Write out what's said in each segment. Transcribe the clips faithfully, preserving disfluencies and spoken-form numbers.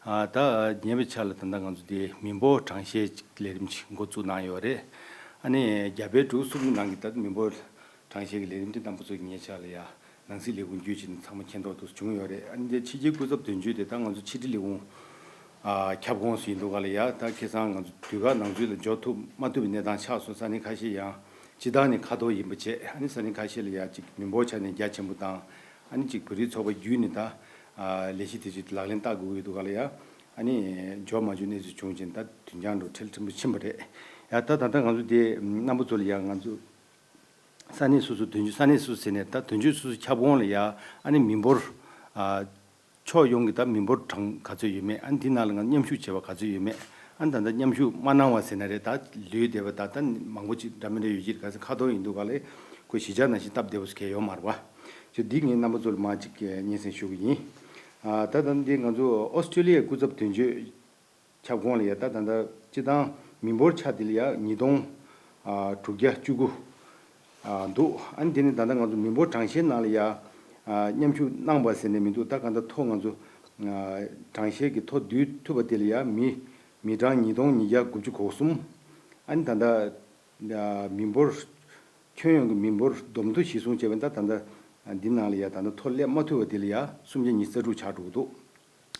ཨ་ད་ཉེ་བའི་ཆར་ལ་ད་ལྟ་ང་ཚོ་དེ་མི་འབོར་གྲངས་བཤེར་ལས་རིམ་ཅིག་འགོ་བཙུགས་གནང་ཡོད་རེད། ཨ་ནི་རྒྱ་བལ་འབྲུག་གསུམ་གྱི་ནང་གི་ད་མི་འབོར་གྲངས་བཤེར་གྱི་ལས་རིམ་དེ་རྣམ་པ་ཚོ་གི་ཉེ་ཆར་ལ་ཡ་ནང་སྲིད་ལས་ཁུངས་བརྒྱུད་ཅིག་ཚང་མ་མཁྱེན་རྟོགས་འདུག་བྱུང་ཡོད་རེད། ཨ་ནི་དེ་ཕྱི་རྒྱལ་སྐུ་ཚབ་དོན་གཅོད་དེ་ད་ང་ཚོ་ཕྱི་དྲིལ་ལས་ཁུངས་ཨ་ཁྱབ་ཁོངས་སུ་ཡིན་འདུག་ག་ལ་ཡ། ད་ཁ་སང་ང་ཚོ་དུས་བཀག་ནང་ཚུད་ལ་འབྱོར་ཐུབ་མ་ཐུབ་པའི་གནས་སྟངས་ཆགས་སོང་། ས་གནས་ཁ་ཤས་ཡང་སྤྱི་བཏང་ནས་ཁ་ཐོར་ཡིན་པ་བྱས། ཨ་ནི་ས་གནས་ཁ་ཤས་ལ་ཡ་ཅིག་མི་འབོར་ཆ་ནས་རྒྱ་ཆེན་པོ་དང་། ཨ་ནི་ཅིག་བོད་རིགས་ཚོགས་པ་བརྒྱུད་ནས་ད་ཨ་ལས་གཞི་དེ་ཚོ་ལག་ལེན་བསྟར་དགོས་ཀྱི་འདུག་ག་ལ་ཡ། ཨ་ནི་འབྱོར་མ་བྱུང་གནས་ཚུལ་བྱུང་ཅིང་ད་དོན་རྐྱང་འགྲོ་ཁྲལ་ཕྲན་བུ་ཕྱིན་པ་རེད་ཡ། ད་ད་ལྟ་ང་ཚོ་དེ་རྣམ་པ་ཚོ་ལ་ཡ་ང་ཚོ་ས་གནས་སོ་སོ་དོན་གཅོད་ས་གནས་སོ་སོ་ཟེར་ནས་ད་དོན་གཅོད་སོ་སོ་ཁྱབ་ཁོངས་ལ་ཡ་ཨ་ནི་མི་འབོར་ཨ་ཕྱོགས་ཡོངས་ཀྱི་ད་མི་འབོར་གྲངས་ག་ཚོད་ཡོད་མེད། ཨ་ནི་དེ་ནང་ལ་ང་མཉམ་ཞུགས་བྱས་པ་ག་ཚོད་ཡོད་མེད། ཨ་ནི་ད་ལྟ་མཉམ་ཞུགས་མ་གནང་བ་ཟེར་ན་རེད། ད་ལུས་བསྡད་པ་ད་ད་མང་པོ་ཅིག་འདྲ་མི་འདྲ་ཡོད་ཀྱི་རེད། ག་ཚོད་ཁ་ཐོར་ཡིན་འདུག་ག་ལ་ཁོས་གཞིས་ཆགས་ནང་བཞིན་སྟབས་བདེ་པོ་ཞིག་གང་ཡང་ཡོད་མ་རེད་པ། ཅིག་འདི་ངས་རྣམ་པ་ཚོ་ལ་མར་ཅིག་སྙན་སེང་ཞུ་གི་ཡིན། ཨ་ད་ད་འདི་ང་ཚོ་ཨོ་སི་ཀྲོ་ལི་ཡའི་སྐུ་ཚབ་དོན་གཅོད་ཁྱབ་ཁོངས་ལ་ཡ་ད་ད་ལྟ་སྤྱི་བཏང་མི་འབོར་ཆ་དེ་ལ་ཡ་ཉིས་སྟོང་ཨ་དྲུག་བརྒྱ་བཅུ་དགུ་ཨ་འདུག་ཨ་ནི་དེ་ནི་ད་ལྟ་ང་ཚོ་མི་འབོར་གྲངས་བཤེར་ནང་ལ་ཡ་ཨ་མཉམ་ཞུགས་གནང་བ་ཟེར་ནས་མི་འདུག་ད་ག་ད་ཐོ་ང་ཚོ་ཨ་གྲངས་བཤེར་གྱི་ཐོ་བསྡུ་ཐུབ་པ་དེ་ལ་ཡ་མི་མི་གྲངས་ཉིས་སྟོང་ཉིས་བརྒྱ་དགུ་བཅུ་གོ་གསུམ། ཨ་ནི་ད་ལྟ་ཨ་མི་འབོར་ཁྱོན་ཡོངས་ཀྱི་མི་འབོར་བསྡོམས་ཐོ་གཞིར་བཟུང་བྱས་པ་ཡིན་ན་ད་ད་ལྟ་འདི་ནང་ལ་ཡ་ད་ལྟ་ཐོ་སླེབས་མ་ཐུབ་པ་དེ་ལ་ཡ་སུམ་བརྒྱ་ཉི་ཤུ་རྩ་དྲུག་ཆགས་འགྲོ་གི་འདུག་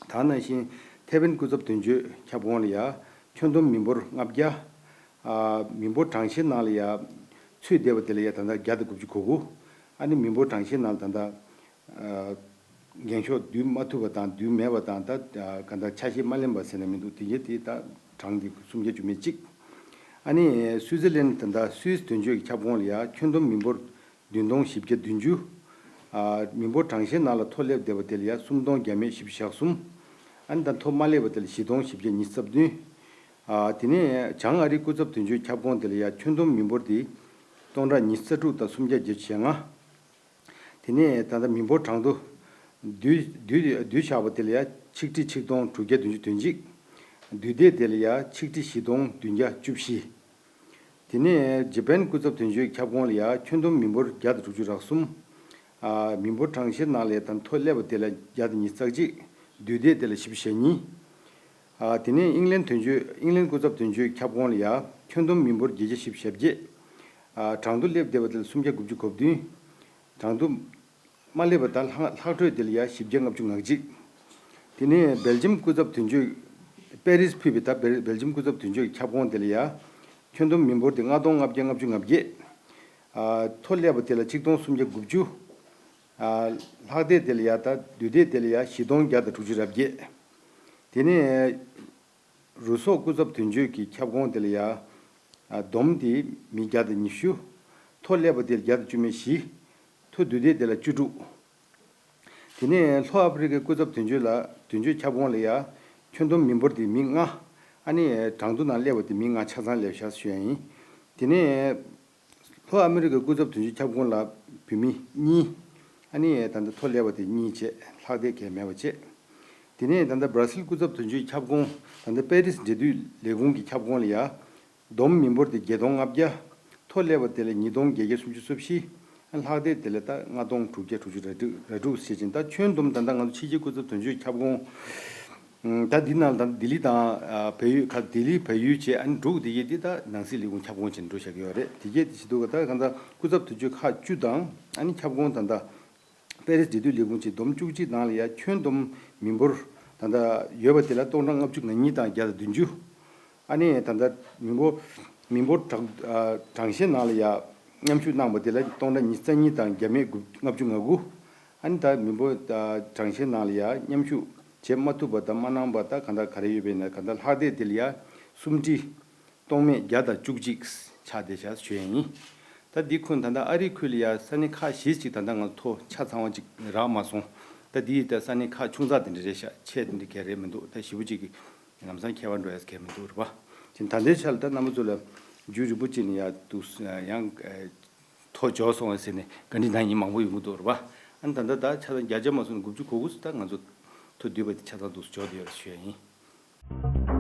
ད་ག་ནང་བཞིན་ཐེ་ཝན་སྐུ་ཚབ་དོན་གཅོད་ཁྱབ་ཁོངས་ལ་ཡ་ཁྱོན་བསྡོམས་མི་འབོར་ལྔ་བརྒྱ། ཨ་མི་འབོར་གྲངས་བཤེར་ནང་ལ་ཡ་ཚུད་བསྡད་པ་དེ་ལ་ཡ་ད་ལྟ་བརྒྱ་དང་དགུ་བཅུ་གོ་དགུ། ཨ་ནི་མི་འབོར་གྲངས་བཤེར་ནང་ལ་ད་ལྟ་ཨ་འགེངས་ཤོག་བསྡུ་མ་ཐུབ་པ་དང་བསྡུ་མེད་པ་དང་ད་ཨ་ག་ད་ཆ་ཤས་མ་ལེན་པ་ཟེར་ནས་མི་འདུག་དེ་གའི་དེ་ད་གྲངས་དེ་སུམ་བརྒྱ་བཅུ་མེད་གཅིག་ཨ་ནི་སུའི་ཙི་ལན་ད་ལྟ་སུད་སི་དོན་གཅོད་ཀྱི་ཁྱབ་ཁོངས་ལ་ཡ་ཁྱོན་བསྡོམས་མི་འབོར་བདུན་སྟོང་བཞི་བརྒྱ་བདུན་ཅུ། ཨ་མི་འབོར་གྲངས་བཤེར་ནང་ལ་ཐོ་སླེབས་བསྡད་པ་དེ་ལ་ཡ་སུམ་སྟོང་བརྒྱ་མེད་བཞི་བཅུ་ཞེ་གསུམ། ཨ་ནི་ད་ཐོ་མ་སླེབས་པ་དེ་ལ་བཞི་སྟོང་བཞི་བརྒྱ་ཉི་ཤུ་རྩ་བདུན། ཨ་དེ་ནས་བྱང་ཨ་རིའི་སྐུ་ཚབ་དོན་གཅོད་ཁྱབ་ཁོངས་དེ་ལ་ཡ་ཁྱོན་བསྡོམས་མི་འབོར་དེ་སྟོང་ཕྲག་ཉི་ཤུ་རྩ་དྲུག་དང་སུམ་བརྒྱ་བརྒྱད་ཅུ་ཞེ་ལྔ། དེ་ནས་ད་ལྟ་མི་འབོར་གྲངས་ཐོ་བསྡུས་བསྡུས་བསྡུས་བཞག་པ་དེ་ལ་ཡ་ཆིག་ཁྲི་ཆིག་སྟོང་དྲུག་བརྒྱ་བདུན་ཅུ་དོན་གཅིག་བསྡུས་དེ་དེ་ལ་ཡ་ཆིག་ཁྲི་བཞི་སྟོང་བདུན་བརྒྱ་བཅུ་བཞི། དེ་ནས་ཇི་པན་སྐུ་ཚབ་དོན་གཅོད་ཁྱབ་ཁོངས་ལ་ཡ་ཁྱོན་བསྡོམས་མི་འབོར་བརྒྱ་དང་དྲུག་ཅུ་རེ་གསུམ། ཨ་མི་འབོར་གྲངས་བཤེར་ནང་ལ་ཡ་ད་ཐོ་སླེབས་པ་དེ་ལ་བརྒྱ་དང་ཉི་ཤུ་རྩ་གཅིག་བསྡུས་དེ་དེ་ལ་བཞི་བཅུ་ཞེ་གཉིས། ཨ་དེ་ནས་ཨིང་ལན་དོན་གཅོད་ཨིང་ལན་སྐུ་ཚབ་དོན་གཅོད་ཁྱབ་ཁོངས་ལ་ཡ་ཁྱོན་བསྡོམས་མི་འབོར་བརྒྱད་བརྒྱ་བཞི་བཅུ་ཞེ་བརྒྱད། ཨ་གྲངས་ཐོ་སླེབས་བསྡད་པ་དེ་ལ་སུམ་བརྒྱ་དགུ་བཅུ་གོ་བདུན། གྲངས་ཐོ་མ་སླེབས་པ་དང་ལྷག་ལྷག་འཕྲོས་དེ་ལ་ཡ་བཞི་བརྒྱ་ལྔ་བཅུ་ང་གཅིག་དེ་ནས་སྦེལ་ཇམ་སྐུ་ཚབ་དོན་གཅོད་པེ་རིས་ཕུད་པའི་ད་སྦེལ་སྦེལ་ཇམ་སྐུ་ཚབ་དོན་གཅོད་ཁྱབ་ཁོངས་དེ་ལ་ཡ་ཁྱོན་བསྡོམས་མི་འབོར་དེ་ལྔ་སྟོང་ལྔ་བརྒྱ་ལྔ་བཅུ་ང་བརྒྱད། ཨ་ཐོ་སླེབས་པ་དེ་ལ་ཆིག་སྟོང་སུམ་བརྒྱ་དགུ་བཅུ། ཨ་ལྷག་བསྡད་དེ་ལ་ཡ་ད་བསྡུས་བསྡད་དེ་ལ་ཡ་བཞི་སྟོང་བརྒྱ་དང་དྲུག་ཅུ་རེ་བརྒྱད། དེ་ནས་རུ་སོག་སྐུ་ཚབ་དོན་གཅོད་ཀྱི་ཁྱབ་ཁོངས་དེ་ལ་ཡ། ཨ་བསྡོམས་དེ་མི་བརྒྱ་དང་ཉི་ཤུ། ཐོ་སླེབས་པ་དེ་ལ་བརྒྱ་དང་བཅུ་མེད་བཞི། ཐོ་བསྡུས་དེ་དེ་ལ་བཅུ་དྲུག་དེ་ནས་ལྷོ་ཨ་ཕི་རི་ཀའི་སྐུ་ཚབ་དོན་གཅོད་ལ་དོན་གཅོད་ཁྱབ་ཁོངས་ལ་ཡ། ཁྱོན་བསྡོམས་མི་འབོར་དེ་མི་ལྔ། ཨ་ནི་གྲངས་ཐོ་ནང་སླེབས་པ་དེ་མི་ལྔ་ཆ་ཚང་སླེབས་ཤག་ཞུ་ཡ་ཡིན། དེ་ནས་ལྷོ་ཨ་མི་རི་ཀའི་སྐུ་ཚབ་དོན་གཅོད་ཁྱབ་ཁོངས་ལ་བོད་མི་གཉིས། ཨ་ནི་ད་ལྟ་ཐོ་སླེབས་པ་དེ་གཉིས་བྱས་ལྷག་བསྡད་གང་ཡང་མེད་པ་བྱས། དེ་ནས་ད་ལྟ་སྦྲ་སིལ་སྐུ་ཚབ་དོན་གཅོད་ཁྱབ་ཁོངས་ད་ལྟ་པེ་རིས་འབྲེལ་མཐུད་ལས་ཁུངས་ཀྱི་ཁྱབ་ཁོངས་ལ་ཡ། བསྡོམས་མི་འབོར་དེ་བརྒྱད་སྟོང་ལྔ་བརྒྱ། ཐོ་སླེབས་པ་དེ་ལ་ཉིས་སྟོང་བརྒྱད་བརྒྱ་སུམ་ཅུ་སོ་བཞི། ལྷག་བསྡད་དེ་ལ་ད་ལྔ་སྟོང་དྲུག་བརྒྱ་དྲུག་ཅུ་རེ་དྲུག་རེ་དྲུག་བྱེད་ཅིང་ད་ཁྱོན་བསྡོམས་ད་ལྟ་ང་ཚོ་ཕྱི་རྒྱལ་སྐུ་ཚབ་དོན་གཅོད་ཁྱབ་ཁོངས། ད་འདི་ནང་ལ་ད་ལྡི་ལི་དང་བལ་ཡུལ་ཁ་ལྡི་ལི་བལ་ཡུལ་བཅས་ཨ་ནི་འབྲུག་འདི་གའི་འདི་ད་ནང་སྲིད་ལས་ཁུངས་ཁྱབ་ཁོངས་བྱས་ནས་འགྲོ་བཞག་གི་ཡོད་རེད། དེ་གས་དེ་བྱེད་དུས་ད་གང་ལྟར་སྐུ་ཚབ་དོན་གཅོད་ཁག་བཅུ་དང་ཨ་ནི་ཁྱབ་ཁོངས་ད་ལྟ་པེ་རིས་འབྲེལ་མཐུད་ལས་ཁུངས་ཀྱི་བསྡོམས་བཅུ་གཅིག་ནང་ལ་ཡ་ཁྱོན་བསྡོམས་མི་འབོར་ད་ལྟ་ཡོད་པ་དེ་ལ་སྟོང་ཕྲག་ལྔ་བཅུ་ང་གཉིས་དང་བརྒྱ་དང་བདུན་ཅུ། ཨ་ནི་ད་ལྟ་མི་འབོར་མི་འབོར་གྲངས་ཨ་གྲངས་བཤེར་ནང་ལ་ཡ་མཉམ་ཞུགས་གནང་པ་དེ་ལ་སྟོང་ཕྲག་ཉི་ཤུ་རྩ་གཉིས་དང་བརྒྱ་མེད་དགུ་ལྔ་བཅུ་ང་དགུ། ཨ་ནི་ད་མི་འབོར་ཨ་གྲངས་བཤེར་ནང་ལ་ཡ་མཉམ་ཞུགས་བྱེད་མ་ཐུབ་པ་དང་མ་གནང་པ་ད་ག་འདྲ་ག་རེ་ཡོད་པ་ཡིན་ན་ག་འདྲ་ལྷག་བསྡད་དེ་ལ་ཡ་སུམ་ཁྲི་སྟོང་མེད་བརྒྱ་དང་བཅུ་གཅིག་ཆགས་བསྡད་ཤག་ཞུ་ཡ་ཡིན། ད་འདི་ཁུལ་ད་ལྟ་ཨ་རིའི་ཁུལ་ལ་ཡ་ས་གནས་ཁག་བཞི་ཅིག་ད་ལྟ་ང་ཚོ་ཐོ་ཆ་ཚང་བ་ཅིག་རག་མ་སོང་། ད་འདི་ཡི་ད་ས་གནས་ཁག་ཆུང་ཙག་དེ་འདྲ་རེད་ཤག་ཆེ་དེ་འདྲ་ག་རེ་མི་འདུག་ད་ཞེ་པོ་ཅིག་གི་ལམ་སང་ཁྱད་པར་འགྲོ་ཡ་ག་རེ་མི་འདུག་རེད་པ། ཅིག་ད་ལྟའི་ཆར་ལ་ད་རྣམ་པ་ཚོ་ལ་རྒྱུ་རིང་པོ་ཅིག་ནས་ཡ་འདུག་ཡང་ཐོ་འབྱོར་སོང་བ་ཟེར་ནས་བཀའ་འདྲི་གནང་མཁན་མང་པོ་ཡོང་གི་འདུག་རེད་པ། ཨ་ནི་ད་ལྟ་ད་ཆ་ཚང་བརྒྱ་ཆ་མ་སོང་ན་དགུ་བཅུ་གོ་དགུ་ཙམ་ད་ང་ཚོ་ཐོ་བསྡུས་པ་དེ་ཆ་ཚང་འདུག་འབྱོར་བསྡད་ཡོད་རེད་ཞུ་ཡ་ཡིན།